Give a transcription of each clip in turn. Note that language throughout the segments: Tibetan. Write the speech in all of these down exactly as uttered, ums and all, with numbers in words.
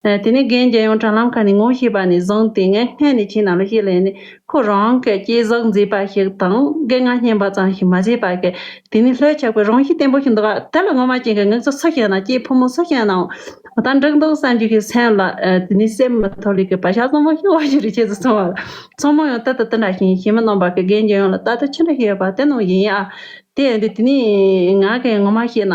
ཨ། དེ་ནས་རྒན་རྒྱལ་ཡོངས་དྲ་ལམ་ཁག་ནས་ངོ་ཤེས་པ་ནས་བཟུང་སྟེ། ངས་སྔོན་ནས་ཁྱེད་རྣམས་ལ་བཤད་ལེ་ནས། ཁོ་རང་གི་སྐྱེས་གཟུགས་མཛེས་པ་ཞིག་དང་། རྒན་ང་སྙན་པ་ཙམ་ཞིག་མ་བྱས་པ་གི། དེ་ནས་ལྷོད་ཆགས་པའི་རང་གཤིས་བརྟན་པོ་ཞིག་འདུག་ག་དེ་ལ་ངོ་མ་ཅན་གྱི་ངེད་ཚོ་སུ་ཤེས་ན། སྐྱེས་ཕོ་མོ་སུ་ཤེས་ནའང་ད་འགྲིག་འདུག་བསམ་རྒྱུ་ཞིག་སེམས་ལ། ཨ། དེ་ནས་སེམས་མི་ཐོག་ལས་ཀྱི་བག་ཆགས་བཟང་པོ་ཞིག་འོ་ཞིག་རེ་ཁྱེད་ཚོ་ཚང་མ་ལ། ཚང་མ་ཡང་ད་ལྟ་དེ་འདྲ་ཞིག་ཡིན། ཤེས་མི་རྣམ་པ་གི་རྒན་རྒྱལ་ཡོངས་ལ་ལྟ་དུ་ཅི་འདྲ་ཞིག་ཡོད་པ་དེ་ནང་ཡིན་ཡ། དེ་ཡིན་དུས་དེ་ནས་ང་གི་ངོ་མ་བཤད་ན།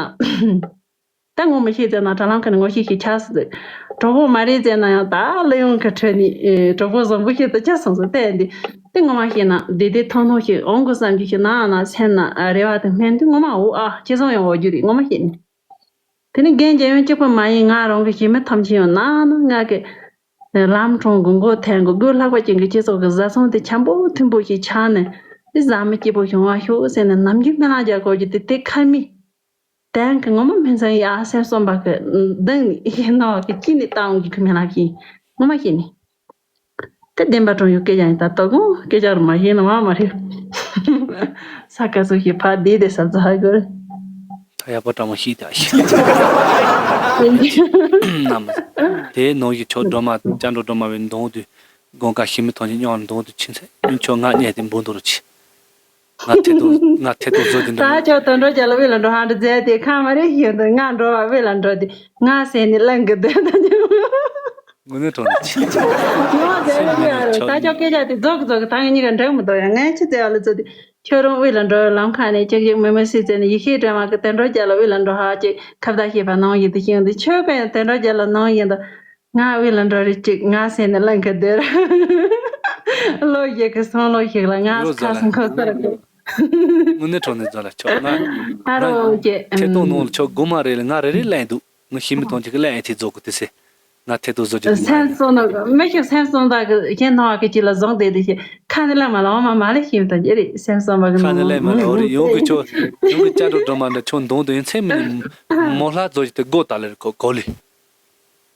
ད་ངོ་མི་ཤེས་ཟེར་ན་དྲ་ལམ་ཁ་ནས་ངོ་ཤེས་ཤིག་ཆགས་སྲིད། གྲོགས་པོ་མ་རེད་ཟེར་ན་ཡང་ད་གླུ་དབྱངས་ཀྱི་ཁྲོད་ནས། ཨེ། གྲོགས་པོ་བཟང་པོ་ཞིག་ཏུ་ཆགས་སོང་ཟེར། དེ་འདི་དེ་ངོ་མ་ཤེས་ན་བདེ་བདེ་ཐང་ཐང་ཞིག་འོང་དགོས་བསམ་རྒྱུ་ཞིག་ནང་ན་སེམས་ན་རེ་བ་དང་སྨོན་འདུན་ངོ་མ་འོ་ཨ་ཅི་སོང་ཡང་འོ་རྒྱུ་རེད། ངོ་མ་ཤེས་ནས། དེ་ནི་རྒན་རྒྱལ་ཡོངས་གཅིག་པུ་མ་ཡིན། ང་རང་གི་ཞི་མི་ཐམས་ཅད་ཡང་ནང་ན་ང་གི་ལམ་གྲོང་གི་མགོ་འཐེན་གི་དགོས་ལྷག་པ་ཅན་གྱི་སྤྱི་ཚོགས་ཀྱི་བཟའ་ཚང་དེ་འཆམ་པོ་མཐུན་པོ་ཞིག་ཆགས་ནས། དེ་བཟའ་མི་སྐྱིད་པོ་བྱུང་བ་ཤོག་ཟེར་ནས་ནམ་རྒྱུན་སྨོན་ལམ་རྒྱག་དགོས་རྒྱུ་དེ་དེ་ཁ་མི། དོན་གྱི་ངོ་མ་སྨན་ཚང་ཡ་སེམས་གསོ་བ་གི་གདིང་ནས་ཡིན་ནོ་གི་ཅི་ནས་བཏང་གི་ཁུ་མེ་ལགས་ཀྱིས་ངོ་མ་ཤེས་ནས། དེ་བདེན་པ་གྲོང་ཡོད་སྐད་ཆ་ཡིན། ད་དོ་དགོང་སྐད་ཆ་རུ་མ་ཤེས་ན་མ་མ་རེད། ས་ཀ་སུ་ཞིག་ཕ་བདེ་བདེ་ས་ཚ་ཧ་གོ་རེད། ད་ཡག་པོ་དྲང་མོ་ཤེས་ད་ཤེས། ནམ། དེ་ནང་བཞིན་ཁྱོད་སྒྲོལ་མ་ཅང་འགྲོ་སྒྲོལ་མ་བའི་མདུན་དུ་དགོང་ཁ་ཞི་མི་ཐང་ཆེན་སྙིང་མདུན་དུ་ཕྱིན་ཚེ་ཁྱོད་ང་བསྙལ་ཏེ་འབུ་འདུག་རུ་ཆི། ང་ཐེ་གཏོགས་ང་ཐེ་གཏོགས་བཟོ་གི་འདུག་ད་ཁྱོད་དོན་གྲུབ་རྒྱལ་ལ་དབུས་ལ་འགྲོ་ཧ་འདྲ་མཛད་དེ་ཁ་མ་རེ་ཞིག་འདུག་ང་འགྲོ་བ་དབུས་ལ་འགྲོ་དེ་ང་ཟེར་ནས་གླེང་གི་འདུག་ད་ཉོ། དངོས་གནས་དྲང་གནས་ཆེ། ཉོ་ཟེར་ནས་ཡ་རེད། ད་ཁྱོད་སྐད་ཆ་དེ་རྫོགས་གི་རྫོགས་གི་ད་ངེད་གཉིས་ཀ་འགྲིག་མི་འདུག་ཡ། ངས་ཆི་ཟེར་བ་ལ་ཚོད་དེ་ཁྱོད་རང་དབུས་ལ་འགྲོ་བའི་ལམ་ཁ་ནས་ཅིག་ཅིག་མི་མི་སྲིད་ཟེར་ནས་ཡེ་ཤེས་སྒྲོལ་མ་གི་དོན་གྲུབ་རྒྱལ་ལ་དབུས་ལ་འགྲོ་ཧ་ཅིག་ཁ་བརྡ་བྱས་པ་ནང་བཞིན་དུ་ཤེས་འདུག་ཁྱོད་ཀ་ཡང་དོན་གྲུབ་རྒྱལ་ལ་ནང་བཞིན་དུ། ང་དབུས་ལ་འགྲོ་རེ་གཅིག་ང་ཟེར་ནས་གླེང་གི་འདུག་ལོ་ཡི་གི་སོང་ལོ་ཞིག་ལ་ང་ཡོད་ཁ་ཟ་ལ། སང་ཁ་སར་གི་དངོས་གནས་དྲང་གནས་ཟ་ལ་ཆོག་ང་ཨ་རོ་ང་ཀྱེ་ཁྱེད་ཏོ་ནང་ལ་ཆོག་དགོང་མ་རེ་ལ་ང་རེ་རེ་གླེང་འདུག་ང་ཞི་མི་ཐང་ཆེ་གི་གླེང་ཨེ་ཐེ་རྫོགས་གི་དེ་སེ་ང་ཐེ་ཏོ་བཟོ་རྒྱུ་དེ་མ་སེམས་རེད། སོང་ན་མི་ཞིག་སེམས་སོང་ད་གི་ཁྱེད་ནང་བ་གི་ཅི་ལ་བཟང་དེ་དེ་ཞེ་ཁ་ནི་ལ་མ་ལ་འོ་མ་མ་ལ་ཞི་མི་ཐང་ཆེ་རེད། སེམས་སོང་བ་གི་ཁ་ནི་ལ་མ་ལ་འོ་རེད། ཡོང་གི་ཆོག་ཡོང་གི་ཅ་འགྲོ་འགྲོ་མ་འདྲ་ཆོག་མདུན་དུ་ཡིན་ཚེ་མི་ནི་མོ་ལྷ་བཟོ་རྒྱུ་དེ་སྒོ་ད་ལེར་གོ་གོ་ལི།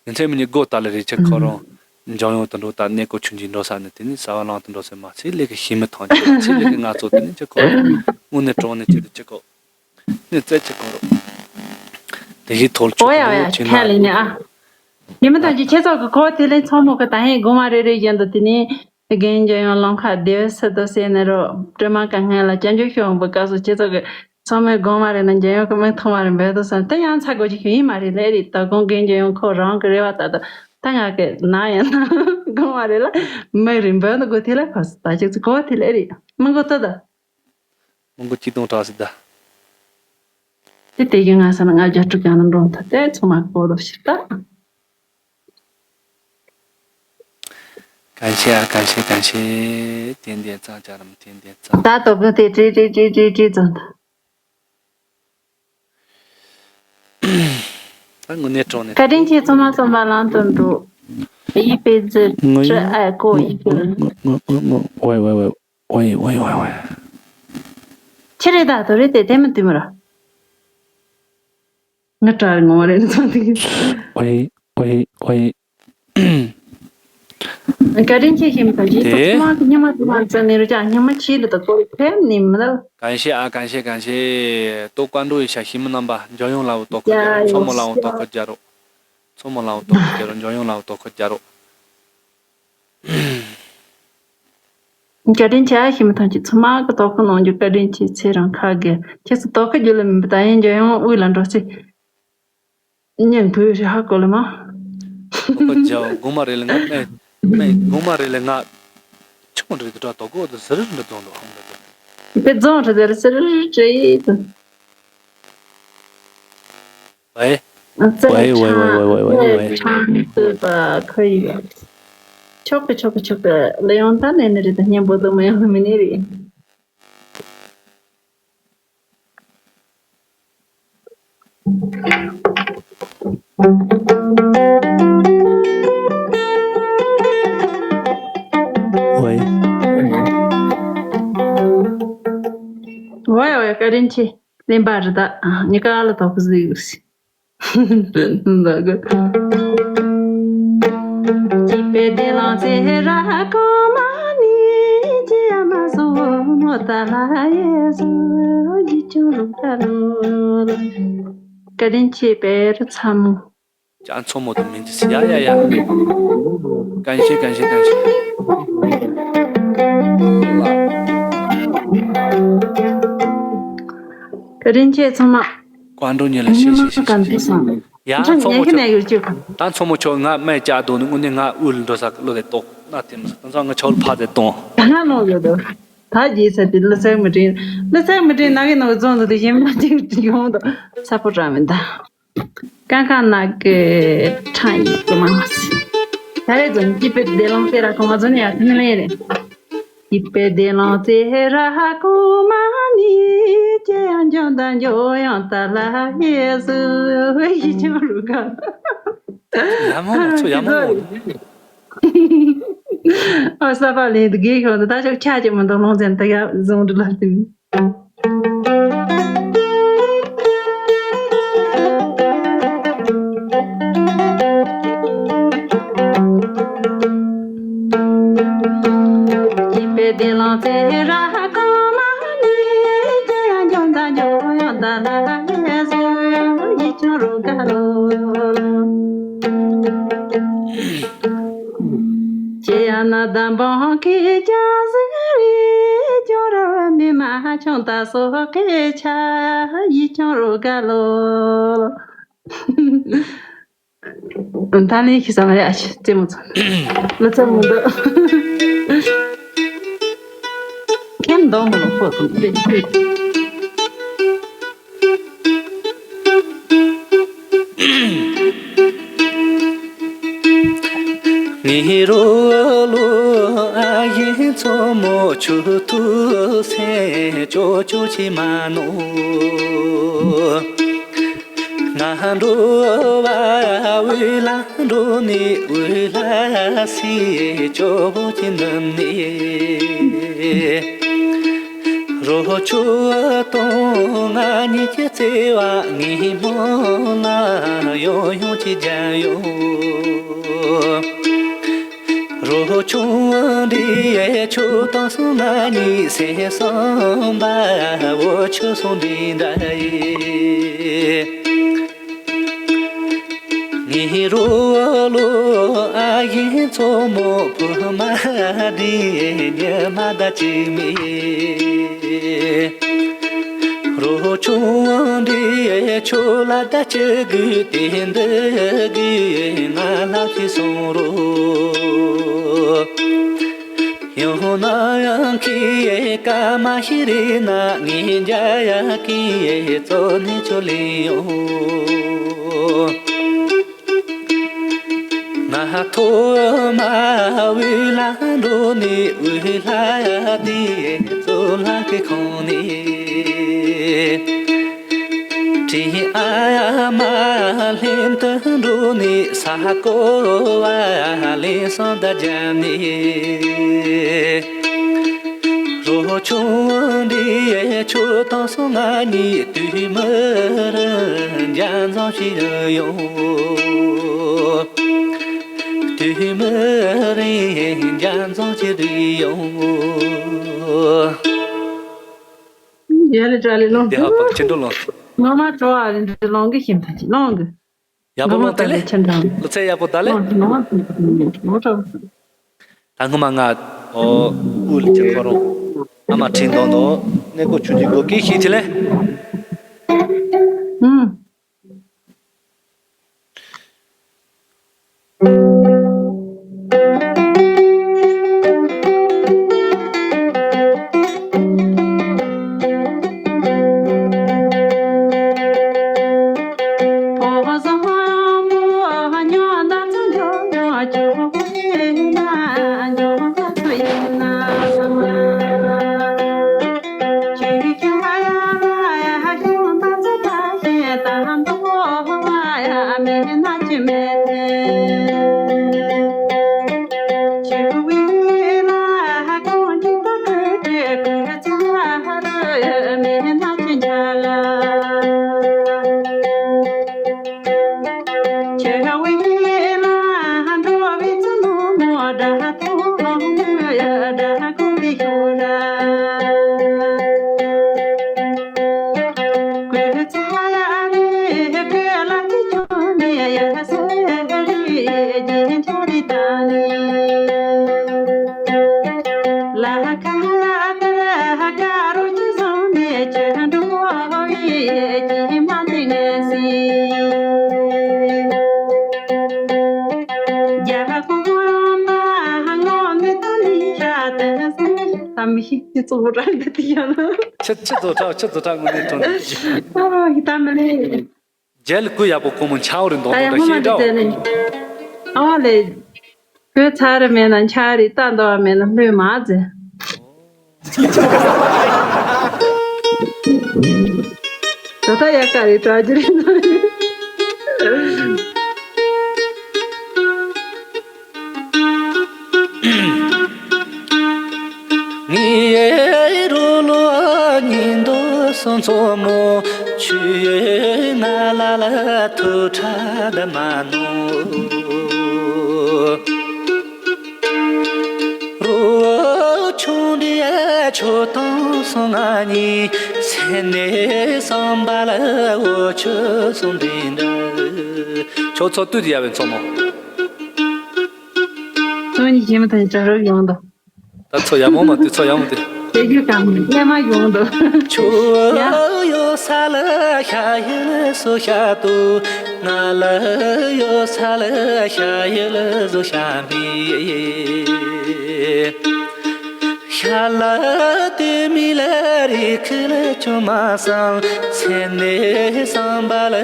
ཡིན་ཚེ་མི་ཉིད་སྒོ་ལྟ་ལེ་རེ་ཆེ་ཁོ་རང་འཇམ་དབྱངས་དུད་འགྲོ་དང་གནས་སྐོར་ཆུང་ཆུང་འགྲོ་ས་ནས་དེ་ནི་ས་བ་ལང་དུད་འགྲོ་ཟེར་མ་ཚེ་ལས་ཀྱི་ཞི་མི་ཐང་ཆེ་ཚེ་ལས་ཀྱི་ང་ཚོ་དེ་ནི་ཆེ་ཁོ་རང་དངོས་གནས་གྲོགས་ནས་ཆེ་དུ་ཆེ་ཁོ་ནས་རྩེ་ཆེ་ཁོ་རོ། དེ་བཞི་ཐོལ་ཆོ་ཨོ་ཡ་ཨོ་ཡ་ཆེ་ཁ་ལེ་ནི་ཨ། ཞི་མི་ཐང་ཆེ་ཁྱེད་ཚོ་གི་ཁོ་དེ་ལས་ཚང་མོ་གི་ད་ཧེ་དགོང་མ་རེ་རེ་བཞིན་དུ་དེ་ནི། རྒན་རྒྱལ་ཡོངས་ལམ་ཁ་བདེ་བའི་སྲིད་དུ་གསལ་ནས་རོ། སྒྲོལ་མ་དཀའ་ངལ་ལ་སྐྱབས་འཇུག་ཤོག་འབུ་སྐབས་སུ་སྤྱི་ཚོགས་ཀྱི་ཚང་མས་དགོང་མ་རེ་ན་རྒྱལ་ཡོངས་ཀྱི་མིག་ཐོག་མ་རེ་འབོད་དུ་སོང་དེ་ཡང་ཚ་དགོས་ཀྱི་ཡིན་མ་རེད་ལེ་རེད། ད་དགོང་རྒན་རྒྱལ་ཡོངས་ཁོ་རང་གི་རེ་བ་ལྟར་དུ་ད་ང་གི་ན་ཡང་ན་དགོང་མ་རེ་ལ་མིག་རེ་འབོད་དུ་དགོས་དེ་ལ་ཁོ་ད་ཅིག་ཚིག་གོ་དེ་ལེ་རེད། མི་མགོ་ཏོ་ད། མི་མགོ་ཅི་དང་དྲག་སི་ད། དེ་དེ་གི་ང་ས་ན་ང་རྒྱ་ཕྲུག་ཀྱང་ན་འགྲོ་ཐ་དེ་ཚང་མ་གོ་རོ་ཞིག་ད།感谢啊，感谢感谢，点点赞，家人们点点赞。ད་ལྟ་བུ་དེ་ཀྲི་ཀྲི་ཀྲི་ཀྲི་ཀྲི་ཙམ་ད། ད་དངོས་གནས་དྲང་གནས། བཀའ་དྲིན་ཆེ། ཚང་མ་གསུམ་པ་ལམ་དུ་འགྲོ། ཡིད་པའི་རྫི་ཁྲི་ཨ་ཀོ་ཡིད་པའི། ཨོའི་ཨོའི་ཨོའི་ཨོའི། ཁྱི་རེད་ད་དོ་རེད་དེ་དེ་མི་དུས་མི་ར། ང་གྲ་རེ་ངོ་རེ་ནི་ཚོ་དེ། ཨོའི་ཨོའི་ཨོའི། བཀའ་དྲིན་ཆེ་ཞིམ་པ་ཞིག་དེ། ཚོགས་མང་གི་ཉི་མ་དུ་མ་ཙམ་ནས་རུ་ཅག་ཉི་མ་ཆེ་འདི་དག་སྐོར་ཕེབས་ནི་མི་ལ།感谢啊，感谢感谢，多关注一下ཞི་མི་རྣམ་པ། འཇམ་དབྱངས་ལགས་ལ་དོ་ཁུར་རྒྱག་རོགས། ཚོགས་མི་ལགས་ལ་དོ་ཁུར་རྒྱག་རོགས། ཚོགས་མི་ལགས་ལ་དོ་ཁུར་རྒྱག་རོགས། འཇམ་དབྱངས་ལགས་ལ་དོ་ཁུར་རྒྱག་རོགས། བཀའ་དྲིན་ཆེ་ཨ། ཞི་མི་ཐང་ཆེ་ཚང་མ་གི་དོ་ཁུར་གནང་རྒྱུ་བཀའ་དྲིན་ཆེ། ཚེ་རིང་ཁ་དགེ་ཁྱེད་ཚོ་དོ་ཁུར་རྒྱུ་ལ་མིན་པ་ད་ཡིན་འཇམ་དབྱངས་དབུས་ལ་འགྲོ་ཚེ། སྙིང་བུས་རེ་ཧ་གོ་ལེ་མ། ཁོ་རྒྱ་དགོང་མ་རེ་ལ་ང་སྨན་སྨན་དགོང་མ་རེ་ལ་ང་ཆུང་རེ་དུ་དྲག་དོ་གོ་དུ་ཟི་རི་འདྲ་བཙོང་འདུག་ཧང་འདྲ་དུ། དེ་བཙོང་རེ་ཟི་རི་ཟི་རི་ཅེ་ཡི་དུ།喂。喂喂喂喂喂喂喂。ཆང་བཙོས་པ་ཁོ་ཡི་ཡ། ཆོག་གི་ཆོག་གི་ཆོག་གི་ལ་ཡོང་ད་ནས་ནི་རེད་ད་སྙན་པོ་དུ་མ་ཡོང་མི་ནི་རེད།喂。喂喂，བཀའ་དྲིན་ཆེ། བདེན་པ་རེད་ད། ཉི་ག་ལ་དོག་གི་ཟིག་ཟིག་བཀའ་དྲིན་ཆེ་བེ་རི་ཚ་མོ། ཅག་མཚོ་མོ་དང་མིན་ཅི་སི་ཡ་ཡ་ཡ། 感谢感谢感谢。 བཀའ་དྲིན་ཆེ་ཚང་མ། 观众你来谢谢谢谢。 ཡ་མཚོ་མོ་ཁྱོད། ད་མཚོ་མོ་ཁྱོད་ང་སྨན་གྱི་ཅུ་ག་ད་མཚོ་མོ་ཁྱོད་ང་སྨན་བཅག་འདུག་ནི་དངོས་གནས་ང་དབུལ་འགྲོ་ས་བློ་དེ་ལྟོགས་ན་དེ་མི་ས་དེ་ཚོ་ང་ཆའོ་ལ་ཕ་དེ་གཏོང་། ད་ང་ནོ་ཡོད་དོ། ད་རྗེས་ས་དེ་ལི་ཚེ་མི་དྲན། ལི་ཚེ་མི་དྲན་ན་གི་ནོ་གི་རྫོང་དུ་དེ་ཞིམ་ན་ཅིག་ཡོང་དོ། ས་ཕོ་བྲ་མི་ད། ཀང་ཀང་ནག་གི་ཁྲང་ཡིག་གི་མ་སི། ད་རེ་ཛོན་ཀི་པེ་དེ་ལོང་ཏེ་ར་ཁོ་མ་ཛོན་ཡ་ཐི་ནི་ལེ་རེ། ཀི་པེ་དེ་ལོང་ཏེ་ར་ཁོ་མ་ནི་ཅེ་ཡང་ཇོན་དང་ཇོ་ཡང་ད་ལ་ཡེ་སུ་ཡི་ཆང་རུ་ག་ཡ་མོ་མ་ཚོ་ཡ་མོ་མོ། ཨ་ས་པ་ལེ་དུ་གེ་ཁོ་ད་ཆོ་ཁྱ་ཅེ་མ་དང་ལོང་ཙན་ད་ཡ་ཛོན་དུ་ལ་ཏི་མི། ཅེ་ཡ་ན་དམ་པོ་ཁེ་ཅང་ཟིག་རི་ཅོ་ར་མི་མ་ཆུང་ད་སོ་ཁེ་ཆ་ཡི་ཆུང་རུ་ག་ལོ། ད་ནི་ཁི་ས་མ་རེ་ཨ་ཆི་རྩེ་མོ་ཚོ་ལོ་ཚ་མོ་འདུག་ཁྱེད་འདོམ་མོ་ལོ་ཧོ་དང་པེ། ངེད་རང་ལོ་ཨ་ཡེ་མཚོ་མོ་ཆུ་ཐུག་སེ་ཅོ་ཅོ་ཆི་མ་ནོ། ང་འགྲོ་བ་འུ་ལ་འགྲོ་ནི་འུ་ལ་སི་ཅོ་བོ་ཅི་འདམ་ནི། རོ་ཆུ་དང་ང་གཉིས་ཀྱི་བརྩེ་བ་ངའི་མོ་ལ་ཡོང་ཡོང་ཅི་རྒྱ་ཡོང་། རོ་ཆུང་འདི་ཆུ་དང་སོང་ང་གཉིས་སེ་སོང་བ་འོ་ཆུ་སོང་འདི་འདྲ་ཡི། ངེད་རང་ལོ་ཨ་ཡེ་མཚོ་མོ་བུ་མ་འདི་ཉི་མ་ད་ཅི་མི། རོ་ཆུང་འདི་ཆུ་ལ་ད་ཅི་གི་དེ་འདི་གི་ང་ལ་ཅི་སོང་རོ། ཡང་ན་ཡང་ཁི་ཀ་མ་ཤི་རི་ན་ངེད་འཇའ་ཡ་ཀི་ཙོ་ནི་ཆོ་ལི་ཡོང་། ང་ཐོག་མ་འུ་ལ་འགྲོ་ནི་འུ་ལ་དེ་ཙོ་ལ་ཀི་ཁོང་ནི། དྲིན་ཨ་མ་ལྷན་དུ་འགྲོ་ནི་ས་ཀོ་བ་ལེན་སོང་ད་རྒྱ་ནི། རོ་ཆུང་འདི་ཆུ་དང་སོང་ང་གཉིས་དུས་མི་རིང་རྒྱ་མཚོ་ཞིག་ཡོང་། དུས་མི་རིང་རྒྱ་མཚོ་ཞིག་ཡོང་། ཡ་ལེ་ཏྲ་ལེ་ལོང་། དེ་ཧ་པ་ཆེ་འགྲོ་ལོང་། ངོ་མ་བྲོ་བ་རེད་འདྲ་ལོང་གི་ཤིམ་ཐ་ཅི་ལོང་གི། ཡག་པོ་ལོང་དེ་ལེ། ལོ་ཚད་ཡག་པོ་ད་ལེ། ལོང་ལོང་ལོང་ལོང་ལོང་། ད་སྔོན་མ་ང་ཨོ་དབུལ་གྱི་ཁོ་རང་ཨ་མ་ཁྲིན་དོན་དོ་གནས་སྐོར་ཆུང་ཆུང་སྒོ་ཀི་ཤི་ཐི་ལེ། ཨུམ། ད་མི་ཤེས་ཁྱི་ཚོ་རང་གི་དེ་ཡང་ན། ཁྱི་ཁྱི་ཚོ་ཁྲག་ཁྱི་ཚོ་ཁྲག་དངོས་གནས་དྲང་གནས། ཨ་ཧི་ད་མི་ལེ། རྒྱལ་ཀུ་ཡག་པོ་ཁོ་མོ་འཆའ་བ་རེད་འདོང་ད་ཡག་དང་མོ་མ་ཤེས་འདྲ་འདི་བ། ཨ་ལེ། བོད་ཚ་རེ་མེད་ན་འཆའ་རེ་ད་འདོ་བ་མེད་ན་ལྷོད་མ་ཟེར། ད་ད་ཡག་ག་རེ་དྲ་རྒྱུ་རེད་ན། ངའི་རོ་ལོ་ཉིན་དུ་སོང་ཚོ་མོ། ཆུའི་ང་ལ་ལ་ཐུག་ཁྲ་ད་མ་ནོ། རོ་ཆུང་འདི་ཆོ་དང་སོང་ང་ཉིན། སེ་ནས་སམ་བ་ལ་འོ་ཆུ་སོང་འདི་འདྲ། ཁྱོད་ཚོ་དུས་ཡ་བའི་མཚོ་མོ། ཚོ་གཉིས་ཀྱི་མི་ཐང་གྲ་རབ་ཡོང་དོ། ད་ཚོ་ཡ་མོ་མ་དུས་ཚོ་ཡ་མོ་དུས། དེ་རྒྱུ་གང་མི་སླེ་མ་ཡོང་དོ། ཁྱོད་ཡོད་ས་ལ་ཤ་ཡི་ལ་སོ་ཤ་དུ། ང་ལ་ཡོད་ས་ལ་ཤ་ཡི་ལ་སོ་ཤ་མི། ཤ་ལ་དེ་མི་ལ་རི་ཁི་ལ་ཆུ་མ་སང་། སེ་ནས་སམ་བ་ལ་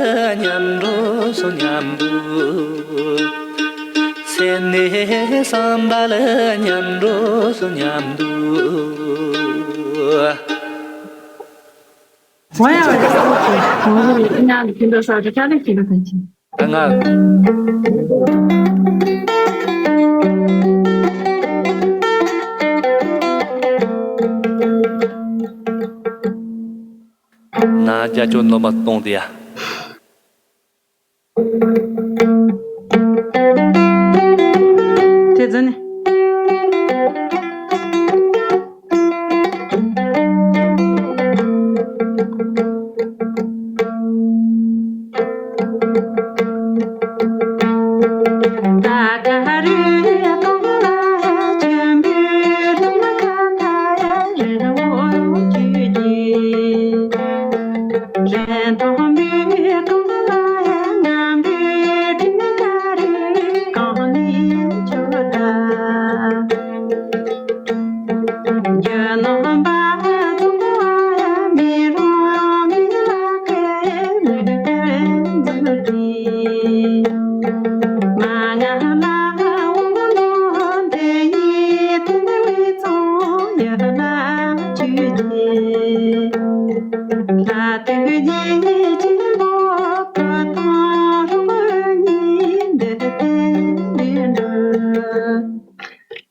མཉམ་འགྲོ་སོ་མཉམ་འགྲོ། སེ་ནས་སམ་བ་ལ་མཉམ་འགྲོ་སོ་མཉམ་འགྲོ། ཝ་ཡ་ཝ་ཡ་ང་ལ་ཁྱི་འགྲོ་ས་རི་ཁ་ལ་ཁྱི་འགྲོ་ཐང་ཆེ། ད་ང་ན་རྒྱ་ཅོ་ནོར་མ་གཏོང་དེ་ཡ། དེ་ཚོ་ནི།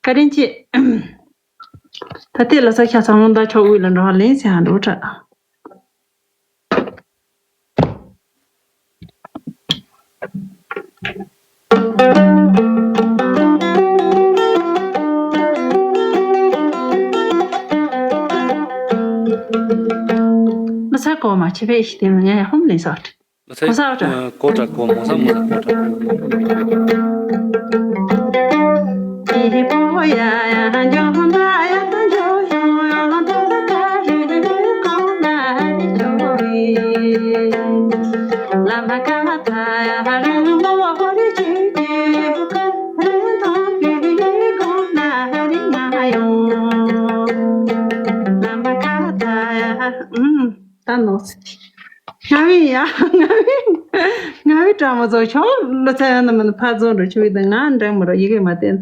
བཀའ་དྲིན་ཆེ། ད་ལྟའི་ལ་ས་ཁྱ་ཚང་མ་ད་ཕྱོགས་དབུས་ལ་འགྲོ་བ་ལེན་ཟེར་ཧ་འགྲོ་དྲག་ལ་ས་གོ་མ་ཆེ་བས་ཤི་དེ་ནང་ཡ་ཧོམ་ལེན་ས། གོ་ས་འདྲ། གོ་འདྲ་གོ་མོ་ས་མོ་ས་གོ་འདྲ། ད་ནོར་སྲིད་དེ། ང་བི་ཡ། ང་བི། ང་བི་དྲ་མ་ཚོ་ཆོག་ལོ་ཚ་ཡང་ན་མ་ན་ཕ་ཚོ་འགྲོ་ཆུ་བི་དང་ང་འདྲ་མ་རོ་ཡི་གེ་མ་བསྟན།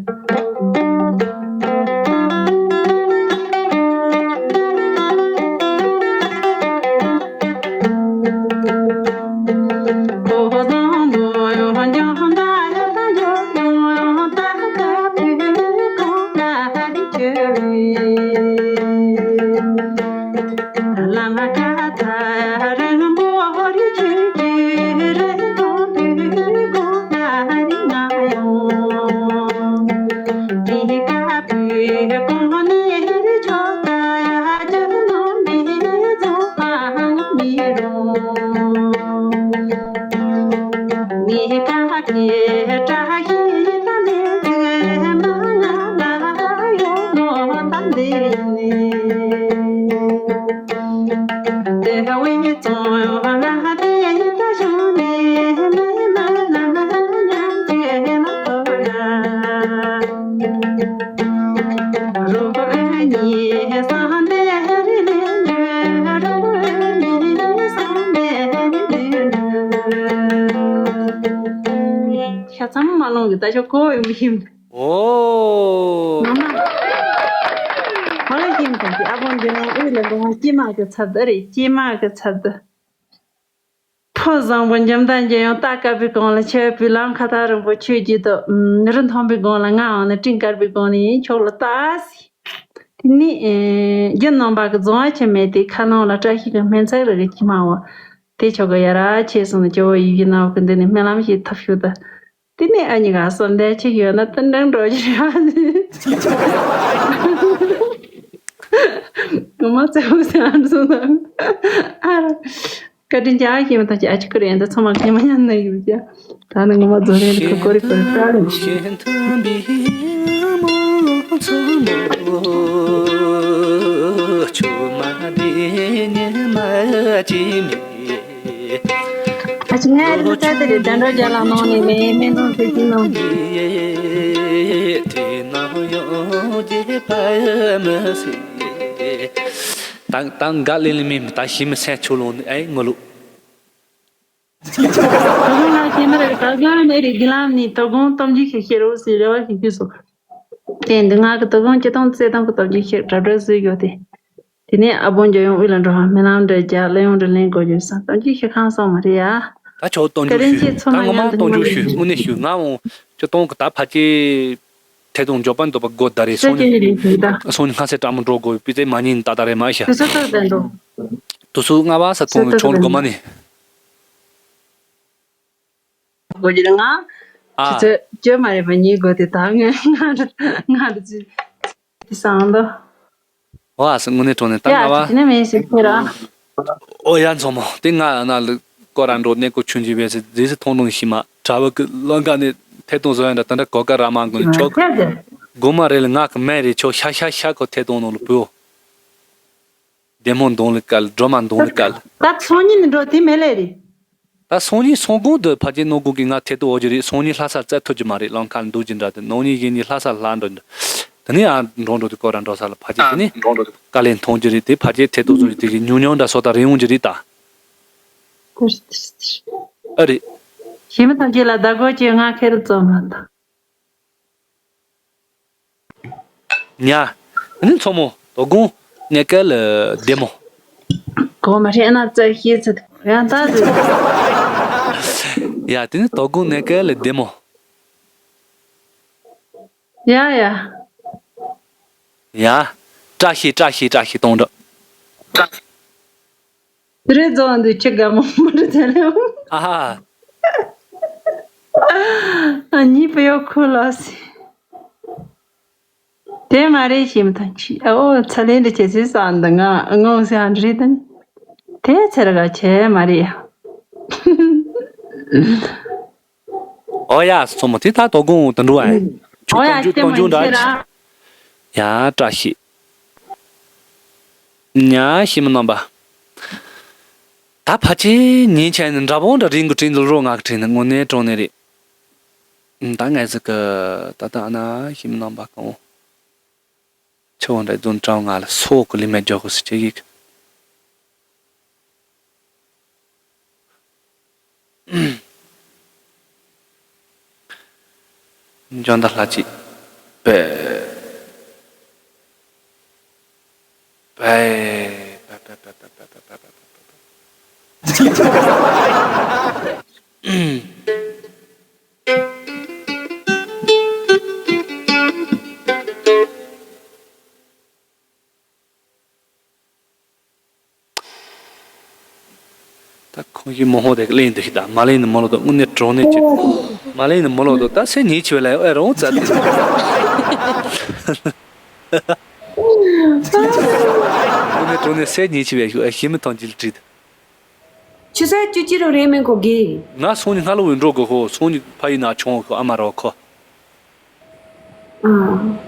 ད་ཆོག་གོ་ཡོང་མི་ཤེས། ཨོ། ངོ་མ། ཧོ་ལ་ཤེས་མི་ཐུབ་ཀྱི་ཨ་ཕོ་འདི་ནང་དབུས་ལ་འགྲོ་བ་སྐྱེས་མ་གི་ཚབ་ཏུ་རེད། སྐྱེས་མ་གི་ཚབ་ཏུ། ཕོ་བཟང་པོ་འཇམ་དང་འཇམ་ཡང་རྟ་བཀབ་པའི་སྒང་ལ་ཆེ་བའི་ལམ་ཁ་ཐག་རིང་པོ་ཆོས་བརྒྱུད་དུ་རི་མཐོན་པོའི་སྒང་ལ། ང་འང་ནི་སྤྲིན་དཀར་པོའི་སྒང་ནས་ཡིན་ཆོག་ལ་ལྟ་སི། དེ་ནས་རྒྱུ་ནང་པ་གི་རྫོང་བ་ཆེ་མེད་དེ་ཁ་ནང་ལ་བཀྲ་ཤིས་ཀྱི་སྨན་ཚིག་རིགས་ཀྱི་ཕྱི་མ་བ། དེ་ཆོག་གི་ཡ་ར་ཆེ་སོང་ནས་སྐྱོ་བོ་ཡིད་ཀྱི་ནང་གི་འདི་ནས་སྨོན་ལམ་ཞིག་ཐོབ་ཤུགས་དུ། དེ་ནས་ཨ་ཉི་ག་སོ་འདས་ཆེ་ཡོད་ན་ཏན་ཏན་འགྲོ་རྒྱུ་རེད། ངོ་མ་བཙན་པོ་ཟེར་ཨ་འདྲ་སོང་ན། ཨ་ར། བཀའ་དྲིན་ཅན་ཨ་ཞེས་མི་ཐག་ཅིག་ཨ་ཅི་ཁུ་རེ་ཡན་དུ་ཚང་མ་ཉི་མ་ཉན་ནས་ཡོད་ཀྱང་། ད་ནི་ངོ་མ་རྫོགས་རན་དུ་ཁོ་རེ་ཁོ་རེ་བཀྲ་རེ། ཨ་ཅི་ངའི་རིག་ས་དེ་རེད། དན་གྲོགས་རྒྱ་ལགས་ནང་ནས་མེད་མེད་ནང་དེ་ཅི་ནང་། དེ་ནང་ཡོང་རྗེས་ཕ་མི་སྲིད། ད་ད་འགའ་ལེ་ལེ་མིན་ད་ཤི་མི་སེམས་ཆུ་ལོང་ནི་ཨེ་ངོ་ལུག །དོ་དགོང་ང་ཁྱེད་མ་རེད། ད་ག་ར་མེད་རེད། དགེ་ལམ་ནི་དོ་དགོང་གཏམ་རྒྱུད་ཞིག་བཤད་རོགས་ཟེར་རེ་བ་ཞིག་ཞུས་སོང་། དེ་འདི་ང་གི་དོ་དགོང་སྤྱི་སྟོང་རྩེ་སྟོང་གི་གཏམ་རྒྱུད་ཞིག་གྲ་སྒྲིག་བཟོས་ཡོད་དེ། དེ་ནས་ཨ་བོ་འཇོ་ཡོང་དབུས་ལ་འགྲོ་བ་སྨོན་ལམ་འདྲ་རྒྱག་གླུ་དབྱངས་འདྲ་ལེན་དགོས་རྒྱུ་ས་གཏམ་རྒྱུད་ཞིག་ཁང་སོང་མ་རེད་ཡ། ད་ཆོག་གཏོང་རྒྱུ་ཞུ། ད་ངོ་མ་གཏོང་རྒྱུ་ཞུ། དངོས་གནས་ཞུ། ང་འོང་སྤྱི་སྟོང་གི་ད་ཕ་ཅེ། ཐད་གཏོང་འཇོག་པ་འདོད་པ་སྒོ་ད་རེ་སོང་ནས། སོང་ནས་སྔ་སེ་བཀྲ་མོ་འགྲོ་དགོས་པི་ཙེ་མ་ཉིན་ད་ད་རེ་མ་ཤ། དུ་སུ་ལྔ་བ་ས་ཐོང་ཆོག་གོ་མ་ནི། དགོས་ཀྱི་ང་། ཨ། ཆུ་ཚོད་བཅོ་མ་རེད་པ་ཉིན་དགོས་དེ་ད་ང་ང་ང་རུ་ཅི་དེ་སང་དོ། ཨོ་ཨ་སི་དངོས་གནས་དྲང་གནས་ད་ཡ་ང་བ། ཅི་ནས་མེད་ཞིག་ཁྱེད་ར། ཨོ་ཡ་མཚོ་མོ་དེ་ང་ན་ལུ་ཀོ་ར་འགྲོ་གནས་སྐོར་ཆུན་གྱི་བས་སི་རྫི་སི་ཐོང་ཐོང་ཤི་མ་དྲ་བ་ཀི་ལོན་ཀ་ནས་ཐད་གཏོང་བཟོ་ཡ་འདྲ་ད་འདྲ་གོ་ཀ་ར་མ་གོ་ནས་ཆོག །གོ་མ་རེད་ལ་ང་གི་མེ་རེད་ཆོག་ཤ་ཤ་ཤ་ཁོ་ཐད་གཏོང་ནང་ལ་བུའོ། བདེ་མོ་འདོང་ལི་ཀལ་སྒྲོལ་མ་འདོང་ལི་ཀལ། ད་སང་ཉིན་འགྲོ་དེ་མེད་ལེ་རེད། ད་སང་ཉིན་སང་དགོང་དུ་ཕ་ཅེ་ནོ་གུ་གི་ང་ཐེ་ཏོ་འོ་ཇི་རེད། སང་ཉིན་ལྷ་སར་བཙལ་ཐུབ་ཀྱི་མ་རེད། ལང་ཁ་འདུག་ཅི་འདྲ་དེ་ནོ་ཉིན་གཞན་ཉིན་ལྷ་སར་ལྷ་འགྲོ་འདུག །དེ་ནས་ཨ་འགྲོ་འགྲོ་དེ་ཀོ་ར་འགྲོ་ས་ལ་ཕ་ཅེ་དེ་ནས་ཀ་ལེ་མཐོང་རྒྱུ་རེད། དེ་ཕ་ཅེ་ཐེ་ཏོ་བཟོ་རྒྱུ་དེ་གི་ཉུང་ཉུང་འདྲ་སོ་ད་རེ་ཡོང་རྒྱུ་རེད་ད། ཨ་རེད། ཞེ་མི་ཐམས་ཅད་ལ་བདག་གོ་ཅེ་ང་ཁེར་ཙམ་མ་ད། ཉ། ཨ་ནི་མཚོ་མོ་དོ་དགོང་ནས་ཀལ་བདེ་མོ། གོ་མ་ཧྲེ་ན་ཙ་ཤེས་ཚེ་ཡང་ད་ཟེར། ཡ་དེ་ནི་དོ་དགོང་ནས་ཀལ་བདེ་མོ། ཡ་ཡ། ཡ། བཀྲ་ཤིས་བཀྲ་ཤིས་བཀྲ་ཤིས་གཏོང་འདྲ། རེ་རྫོང་འདི་ཁྱི་དགའ་མོ་མོ་རེ་ཚ་ལེ། ཨ་ཧ། ཨ་ཉི་པ་ཡོ་ཁུ་ལ་སི། དེ་མ་རེད་ཤེས་མི་ཐང་ཆི་ཨ་ཨོ་ཚ་ལེ་འདི་ཁྱེད་ཚོའི་ས་འདི་ང་ངོ་སེ་ཧ་འདྲི་དང་། དེ་ཚེ་ར་ག་ཆེ་མ་རེད་ཡ། ཨོ་ཡ་སོ་མོ་དེ་ད་དོ་དགོང་དུ་འགྲོ་ཨ། ཁྱོད་ཨོ་ཡ་གཏོང་རྒྱུ་ཁྱེད་གཏོང་རྒྱུ་མ་འདྲ་ཤེས་ར། ཡ་བཀྲ་ཤིས། ཉ་ཤི་མི་རྣམ་པ། ད་ཕ་ཆེ་ཉིན་ཆད་ནི་འདྲ་པོ་འདྲ་རིང་གི་དྲིན་འཛུལ་རོ་ང་གི་དྲིན་ནི་དངོས་གནས་དྲང་གནས་རེད། ད་ངས་ཟིག་གི་ད་ད་ཨ་ན་ཤི་མི་རྣམ་པ་གང་བོ། ཆུ་བོ་འདྲ་རྫོང་གྲང་ང་ལ་སོ་གི་ལི་མེ་འཇོག་གི་སི་ཆེ་གི། འཇོན་ད་ལྷ་ཅིག་པེ། པེ། པེ་པེ་པེ། ད་ཁོང་གིས་མོ་ཧོ་དེ་གླེང་འདུག་ཤི་ད་མ་གླེང་ནི་མོ་ལོ་དོ་དངོས་གནས་གྲོགས་ནས་ཅི། མ་གླེང་ནི་མོ་ལོ་དོ་ད་སེ་ཉིད་ཆེ་བ་ལ་ཨེ་རང་བཙལ་ཏེ། དངོས་གནས་གྲོགས་ནས་སེ་ཉིད་ཆེ་བའི་ཤུ་ཨེ་ཤི་མི་ཐང་ཅིལ་བྲིས། ཆུ་ཚོད་བཅུ་གཅིག་རུ་རེད་མིན་གོ་གི། ང་སང་ཉིན་སྔ་ལོ་བའི་འགྲོ་དགོས་ཤོ་སང་ཉིན་ཕ་ཡི་ན་ཆུང་ཤོ་ཨ་མ་རོ་ཁོ། ཨ།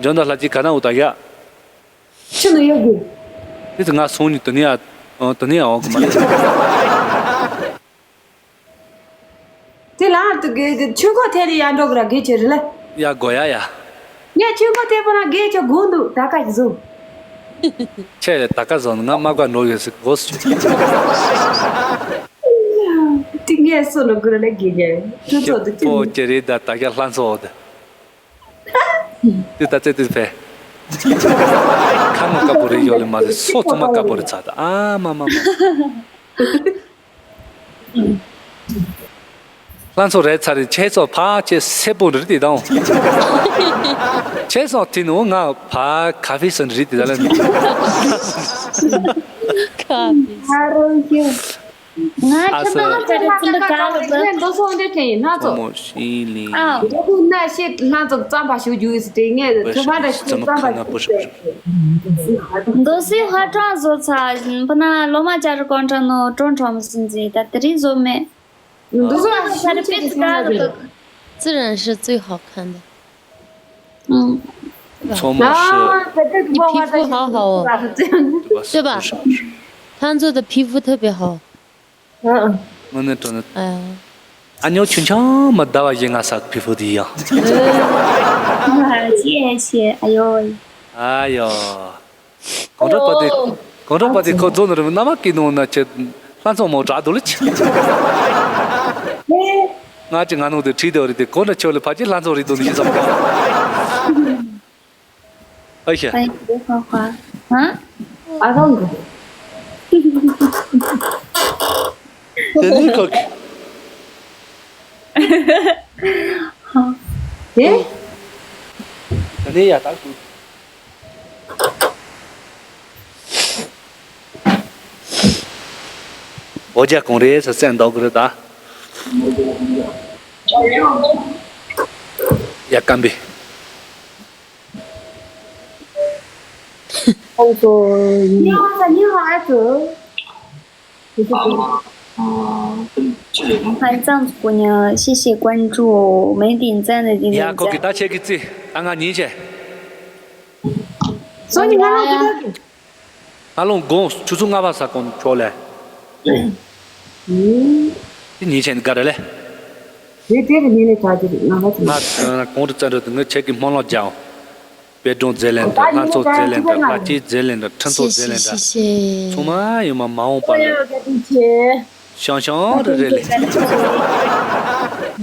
འཇོན་ད་ལྷ་ཅིག་ག་ན་འུ་ད་ཡ། ཆུ་ནུ་ཡོད་གི། དེ་ཚོ་ང་སང་ཉིན་དུ་ནི་ཡ། དུ་ནི་ཡ་འོང་གི་མ་རེད། དེ་ལ་ཧར་དུ་གི་ཆུ་འགོ་ཐེ་རི་ཡ་འགྲོ་གི་ར་གི་ཆེ་རི་ལ། ཡ་དགོ་ཡ་ཡ། ངས་ཆུ་འགོ་ཐེ་པོ་ན་གི་ཆོ་དགོ་འདུག་ད་ཀ་ཞིག་བཟུང་། ཆེ་རེད་ད་ཀ་བཟུང་ང་མ་ཀ་འགྲོ་ཡོད་སི་གོ་སི་ཆུ། དེ་ངས་སོ་ནོ་གུ་ར་ལ་གི་ཉེ་ཆུ་ཚོ་དུ་ཆུ། པོ་ཅེ་རི་ད་ད་ཀ་ལྷ་ཚོ་དེ། དེ་ད་ཙེ་དེ་ཕེ། ཁ་ངོ་དཀར་པོ་རེད་ཡོད་ལེ་མ་རེད། སོ་ཚང་མ་དཀར་པོ་རེད་ཚ་ད། ཨ་མ་མ་མ། ལྷ་མཚོ་རེད་ཚ་རེད། ཁྱེད་ཚོ་ཕ་ཁྱེད་སེ་པོ་རེད་དེ་དང་། ཁྱེད་ཚོ་དེ་ནུ་ང་ཕ་ཁ་ཧྥེ་སོན་རེད་དེ་ད་ལ་ནི། ཁ་ཧྥེ་སོན། ང་ཨ་ཁྱེད་ཚོ་ལ་ཕ་རེད་ཚིམ་པ་ག་ལ་ཟ། ངས་མདོ་སོང་འདྲ་དྲན་ཡིན་ན་ཚོ། ཨ། འདི་ཁུ་ན་ཤེད་ལྷ་མཚོ་རྩམ་པ་ཞུ་རྒྱུ་ཡིན་ཟེར་དྲན། ངས་ཁྱོད་ཕ་འདྲ་ཤེད་རྩམ་པ་ཞུ་རྒྱུ་ཡིན་ཟེར། མདོ་སེ་ཧ་ཀྲང་བཟོ་ཚ་བཞིན་པ་ན་ལོ་མ་བྱ་རུ་ཀོང་ཁྲ་ནོ་ཀྲོང་ཁྲོམ་སིན་ཛི་ད་དེ་རིང་བཟོ་མེད། འདི་ཚོ་ཨ་ཤི་ཆེ་གི་སེམས་ལ་རེད། 自然是最好看的。嗯。 ཚང་མ་ཤི།皮肤好好哦。对吧？他做的皮肤特别好。 དངོས་གནས་དྲང་གནས། ཨ་ཉོ་ཆུང་ཆུང་མ་ཟླ་བ་བཞི་ལྔ་ས་ཕི་ཕུ་དེ་ཡང་།谢谢。哎呦。 ཨ་ཡོ། གང་འདྲ་པ་དེ། གང་འདྲ་པ་དེ་ཁོ་རྫོང་ནོར་མི་རྣམ་པ་ཀི་ནོ་ན་ཆེ། ལྷ་མཚོ་མོ་དྲག་འདུག་ལ་ཆེ། ང་ཅི་ང་ནོ་དེ་ཁྲིད་དེ་བ་རེད་དེ་གང་འདྲ་ཆེ་བ་ལ་ཕ་ཅི་ལྷ་མཚོ་རེད་འདུག་ནི་ཤི་ཙམ་པ། ཨ་ཤ། 欢迎花花。啊？ ཨ་རང་གི། དེ་ནི་ཁོ་གི། ཨེ། དེ་ནི་ཡ་ད་གུ། འོ་ཇ་གང་རེད་ཟེར་སེམས་འདོག་གི་རེད་ད། ཡ་སྐམ་པས། 你好，你好，阿祖。欢迎藏族姑娘，谢谢关注，没点赞的点点赞。 ཡ་ཁོ་གི་ད་ཆེ་གི་ཙི་ད་ང་ཉིན་ཆེ། སོ་ནི་ང་ལོ་གི་ད་གི། ང་ལོ་དགོང་ཆུ་ཚོད་ལྔ་པ་ས་གོང་ཆོག་ལེ། དེ་ཉིན་ཆེན་དགའ་རེ་ལེ། དེ་དེ་རུ་ཉིན་ནས་གྲ་རྒྱུ་རེད་ང་ལ་ང་གོང་དུ་བཙན་འཕྲོད་དུ་ངའི་ཆེ་གི་སྨོན་ལམ་རྒྱག་པའི་སྒྲུང་མཛད་ལེན་དང་ལྷ་ཚོགས་མཛད་ལེན་དང་ལྷ་སྐྱིད་མཛད་ལེན་དང་ཁྲི་ཚོགས་མཛད་ལེན་དང་ཚང་མ་ཡོད་མ་མ་འོངས་པ་ལ་ཤང་ཤང་རེ་རེ་ལེ།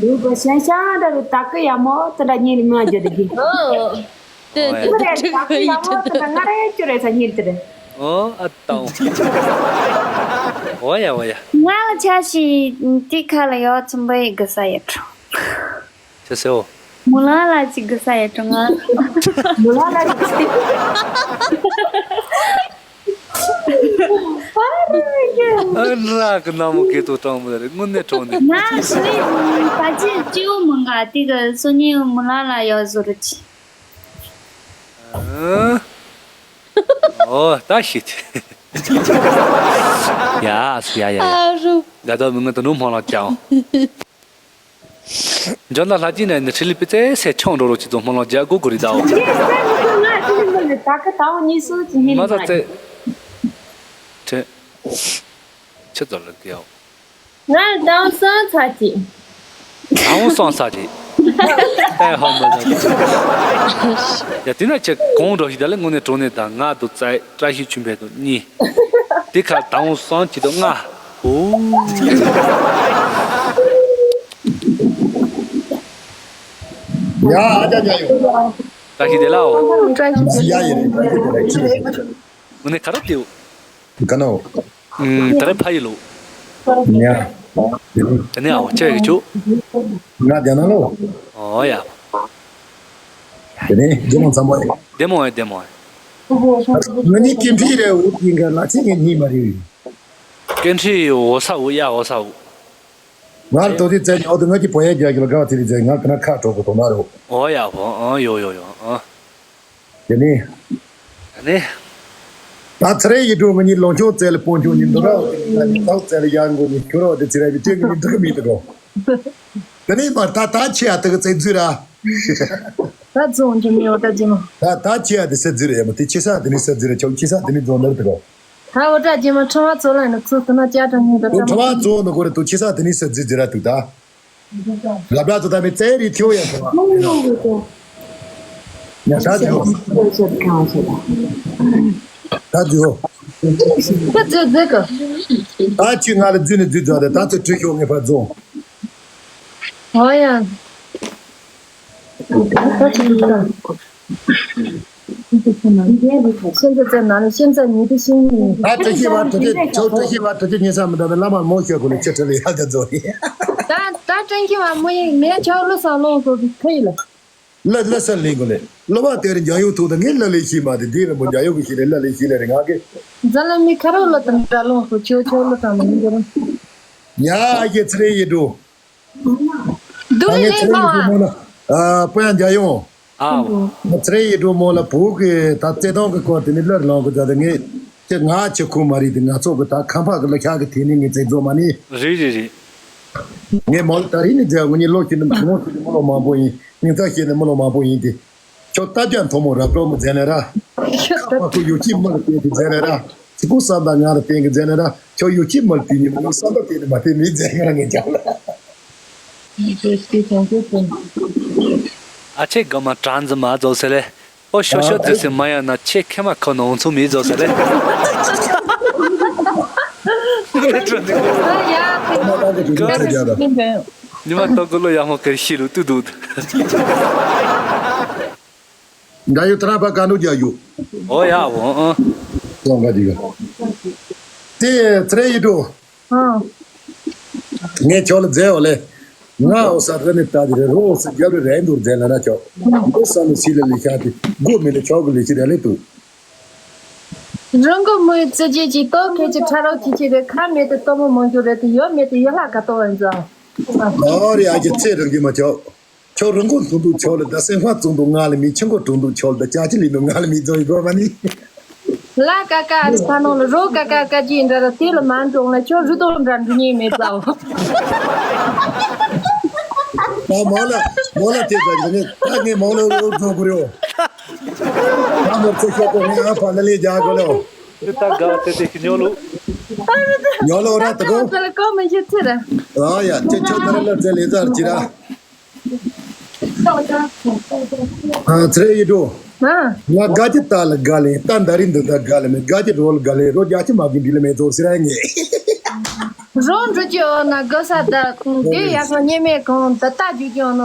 ཡོད་པ་ཤང་ཤང་རེ་རེ་ད་གི་ཡ་མོ་དེ་འདྲ་ཉིན་རེ་མ་རྒྱུ་དེ་གི། ཨོ། 对对对，这个可以，真的。 ང་རེ་ཅུ་རེ་ས་ཉིན་དེ་རེ། ཨོ་ཨ་ཏའོ། ཨོ་ཡ་ཨོ་ཡ། ང་ལ་ཆ་ཤི་ཏི་ཁ་ལ་ཡོ་ཚིམ་པའི་གི་ས་ཡ་ཁྲོ། ཆ་སེ་ཨོ། མུ་ལ་ལ་ཅི་གི་ས་ཡ་ཁྲོ་ང་། མུ་ལ་ལ་ཅི། ཨ་ར་གི་ན་མོ་གེ་ཏོ་ཏང་མོ་རེ་དངོས་གནས་གྲོང་ནས། ང་ཤི་ལི་པ་ཅི་ཅིའུ་མང་ག་ཏི་གི་སོ་ཉི་མུ་ལ་ལ་ཡོ་ཟུ་རུ་ཅི། ཨོ་ད་ཤི་ཏི། ཡ་སུ་ཡ་ཡ་ཡ། ཨ་རུ། དགའ་ད་མི་ང་ད་ནུ་མང་ལ་ཀྱང་། འཇོན་ད་ལྷ་ཅི་ནས་ནི་ཁྲི་ལི་པི་ཙེ་སེ་ཆོང་འགྲོ་རོ་ཅི་ཙོ་མང་ལ་རྒྱ་གུ་གུ་རི་ད་འོ། ད་ག་ད་འོ་གཉིས་སུ་ཅི་ཧི་མ་ད་ཙེ། ཁྲི། ཁྱི་ཙོ་ལ་དེའོ། ང་ལ་ད་འོ་སང་ཚ་ཅི། ད་འོ་སང་ཚ་ཅི། ཨེ་ཧོ་མ་ད། ཡ་དེ་ན་ཁྱི་གོང་འགྲོ་ཞིག་ད་ལེ་དངོས་གནས་གྲོ་ནས་ད་ང་དུ་ཙེ་བཀྲ་ཤིས་ཆུན་པས་དུ་གཉིས། དེ་ཁ་ད་འོ་སང་ཅི་དུ་ལྔ། ཨོ། ཡ་ཨ་ཅག་ཉ་ཡོད། བཀྲ་ཤིས་བདེ་ལེགས་ཨོ། བཀྲ་ཤིས་བདེ་ལེགས། ཡ་ཡི་རེད། བཀྲ་ཤིས་བདེ་ལེགས་ཁྱི་རེད། དངོས་གནས་ག་རེ་བདེའོ། ག་ནོ། ཨུམ། ད་རེས་ཕ་ཡི་ལོ། ཉ། དེ་ནས་ཨོ་ཅག་གི་ཆུ། ང་རྒྱ་ནག་ལོ། ཨོ་ཡ། དེ་ནས་རྒྱལ་མོ་འཛམ་པོ་ཡ། བདེ་མོ་ཡ་བདེ་མོ་ཡ། ང་ནི་ཀིན་ཁྲི་རེད། འུ་ཡིན་ག་ལ་ཆེ་ངེད་གཉིས་མ་རེད། ཀིན་ཁྲི་འོ་ས་འུ་ཡ་འོ་ས་འུ། ང་ལ་དོ་དེ་བཙལ་ནས་ཨོ་དེ་ང་གི་བོ་ཡ་རྒྱག་གི་ལ་དགའ་བ་དེ་རེད་བཙལ། ང་ད་ན་ཁ་གྲོགས་པོ་དོ་མ་རོ། ཨོ་ཡ་བོ་ཨང་ཡོ་ཡོ་ཡོ་ཨང་། དེ་ནས། ཨ་ནི། ད་ཚེ་རིང་ཡིད་འགྲོ་ང་གཉིས་ལོངས་སྤྱོད་བཙལ་ལ་སྤོན་ཆུང་གཉིས་འདུག་ར། ང་གཉིས་ཚོགས་བཙལ་ལ་ཡར་འགོ་གཉིས་ཁྱོད་ར་དེ་ཚེ་རིང་ཡིད་དྲན་གཉིས་འགྲིག་མི་འདུག་རོ། དེ་ནས་མར་ད་ད་ཆེ་ཨ་དེ་གི་ཚེ་རྫུས་ར། ད་རྫོང་གི་མི་འོ་ད་རྗེས་མ། ད་ད་ཆེ་ཨ་དེ་ས་རྫུས་ར་ཡ་མོ་དེ་ཆེ་ས་དེ་ནས་ས་རྫུས་ར་ཆོག་ཆེ་ས་དེ་ནས་རྫོང་ནར་དེ་རོ། ད་འོ་ད་རྗེས་མ་ཁྲ་བ་ཚོ་ལ་ནི་ཚོ་དེ་ན་ཅག་ཀྲང་ཉིན་ད་ཁྲ་བ་ཚོ་ནི་གོ་རེ་དུ་ཆེ་ས་དེ་ནས་ས་རྫུས་རྫུས་ར་དུ་ད། ལབ་ལ་ཚོ་ད་མི་ཙེ་རི་ཐིའོ་ཡ་ཚོ། ཉ་ད་ཇོ། ད་ཇོ། ད་ཇོ་ཛེ་ཀ་ད་ཅི་ང་ལ་རྫུས་ནི་རྫུས་ཛོ་ད་ད་ཚོ་བྲོས་ཤོག་ངེས་པར་རྫོང་། ཨོ་ཡ། ད་ཅི་ད། 现在在哪里？现在你的心里。 ད་བཀྲ་ཤིས་པ་དྲི་དེ་ཁྱོད་བཀྲ་ཤིས་པ་དྲི་དེ་ཉན་ས་མི་འདུག་ན་བླ་མར་མོ་ཤོད་དགོས་ལ་ཁྱེད་ཁྲི་ལ་ཡག་དེ་རྫོགས་ནི། ད་ད་བཀྲ་ཤིས་པ་མོ་ཡིན་མེད་ཆོག་ལོ་སང་ལོང་གོ་གི་ཁ་ཡིན་ལ། ལ་ལ་ས་ལེན་གོ་ལེ། ལ་བ་དེར་འཇའ་ཡོད་ཐུག་ད་ངས་ལ་ལས་ཤེས་མ་དེ་དེ་ར་མོ་འཇའ་ཡོད་གི་ཤེས་ལེ་ལ་ལས་ཤེས་ལེ་རེ་ང་གི། རྫ་ལ་མི་ཁ་རོ་ལ་དང་འདྲ་ལོང་གོ་ཆོག་ཆོག་ལོ་དང་མི་འདྲ། ཡ་ཨ་ཡེ་ཚེ་རིང་ཡེ་འགྲོ། འདུག་ད་ངས་ལེ་ཚེ་རིང་ཡེ་འགྲོ་མོ་ལ། ཨ་པོ་ཡང་འཇའ་ཡོང་། ཨ། ང་ཚེ་རིང་ཡེ་འགྲོ་མོ་ལ་བུ་གི་ད་བརྩེ་དུང་གི་སྐོར་དེ་ནི་ལར་ལོང་གི་ད་ད་ངས་ཁྱེད་ང་ཁྱེད་ཁུ་མ་རེད་དེ་ང་ཚོ་གི་ད་ཁམས་པ་གི་ལ་ཤག་གི་དེ་ནི་ངས་བརྩེ་རྫོགས་མ་ནི། རེད་རེད་རེད། ངས་མོ་ལ་ད་རིང་ནི་མཛད་ངོ་ཉིད་ལོ་ཤི་ནི་མོ་ཤི་ནི་མོ་ལོ་མང་པོ་ཡིན། ཉིན་ཐག་ཤེས་ནི་མོ་ལོ་མང་པོ་ཡིན་ཏེ། ཁྱོད་རྟ་རྒྱ་མཐོ་མོ་རབ་གྲོགས་མི་མཛད་ནས་ར། ཁ་པ་ཁུ་ཡོ་ཅི་མོ་ལ་བལྟས་ཏེ་མཛད་ནས་ར། ཚི་ཕུ་བསམ་དང་ང་ལ་བསྟན་གི་མཛད་ནས་ར། ཁྱོད་ཡོ་ཅི་མོ་ལ་བལྟས་ནི་མོ་བསམ་པ་བལྟས་ནི་མ་བལྟས་མི་མཛད་ང་རང་ངས་ཀྱང་ལ། ཨ་ཆེ་ག་མ་གྲངས་འཛིན་མ་རྫོགས་ཟེར་ལེ། ཨོ་ཤོ་ཤོ་ཨ་ཙི་སི་མ་ཡང་ན་ཆེ་ཁེ་མ་ཁོ་ནོ་འོང་ཚུལ་མི་རྫོགས་ཟེར་ལེ། ཨ་ཡ། ཁོ་མ་ལ་གི་དུས་ཚོད་རྒྱག་ད། ཉི་མ་ཏོག་གི་ལོ་ཡག་མོ་ཀེར་ཤི་ལུ་ཏུ་དུ། འདྲ་ཡོད་ཐ་ར་པ་ཀ་ནུ་རྒྱ་ཡོད། ཨོ་ཡ་འོ་ཨ། སོང་ག་དེ་ག་དེ་ཚེ་ཡི་འགྲོ། ཨ། ངས་ཁྱོད་ལ་མཛད་འོ་ལེ། ང་འོ་ས་ར་ནི་ལྟ་དེ་རེད་རོ་འོ་ས་རྒྱབ་རེ་རེ་འདུར་མཛད་ལ་ན་ཁྱོད། འོ་ས་ནི་སི་ལ་ལི་ཤ་དེ་སྒོ་མི་ལ་ཁྱོད་གི་ལི་ཤི་རེ་ལེ་ཏུ། རང་གི་མོའི་རྩེ་རྗེས་ཀྱི་ལྟོ་ཁེ་ཀྱི་ཁྲ་རོག་ཁྱི་ཁྱི་རེད། ཁ་མེད་དུ་ལྟོ་མོ་མང་རྒྱུ་རེད་དུ་ཡོད་མེད་དུ་ཡོད་ལྷ་ག་ལྟོ་ཨེ་འཛོ། ཨོ་རེ་ཨ་ཀྱི་ཚེ་རང་གི་མ་ཆོག་ཁྱོད་རང་མགོ་འཐུང་འདུག་ཆོག་ལ་ད་སེམས་ཁ་བཙོང་འདུག་ང་ལ་མི་ཆུ་མགོ་འཐུང་འདུག་ཆོག་ལ་ད་ཅག་ཅི་ལི་འདུག་ང་ལ་མི་རྫོ་ཡི་དགོས་མ་ནི། ལ་ཀ་ཀ་ཨ་རི་ཕ་ནོ་ལ་རོ་ཀ་ཀ་ཀ་ཅི་འདྲ་ར་དེ་ལ་མ་འགྲོང་ལ་ཁྱོད་རུ་ཏོ་འདྲ་འགྲུ་ཉེ་མེད་ཙའོ། ད་མོ་ལ་མོ་ལ་དེ་ད་ནི་ད་ངས་མོ་ལ་རོ་འགྲོ་དགོས་རེད། ད་མོ་ཚེ་ཤོག་གོ་ངས་ཨ་ཕ་ལ་ལས་རྒྱག་དགོས་ལོ། དེ་ད་དགའ་དེ་དེ་ཉོ་ལུ། ཉོ་ལོ་ར་ད་གོ། ད་ལ་ཀོ་མི་ཤེས་ཚེ་ར། ཨ་ཡ་ཁྱེད་ཁྱོད་ད་ར་ལ་ཚེ་ལས་ཚར་ཅི་ར། ཨ་ཚེ་ཡི་འགྲོ། ཨ། ང་དགའ་ཅི་ད་ལ་དགའ་ལེ་ད་ད་རིང་འདི་ད་དགའ་ལེ་མེད་དགའ་ཅི་རོ་ལ་དགའ་ལེ་རོ་རྒྱ་ཅི་མ་གི་འདི་ལ་མེད་ཚོ་སི་ར་ངེ། རོ་འགྲོ་ཅི་འོ་ན་དགོས་ས་ད་དེ་ཡག་པོ་ཉེ་མེད་གང་ད་ལྟ་རྒྱུ་ཅི་འོ་ན།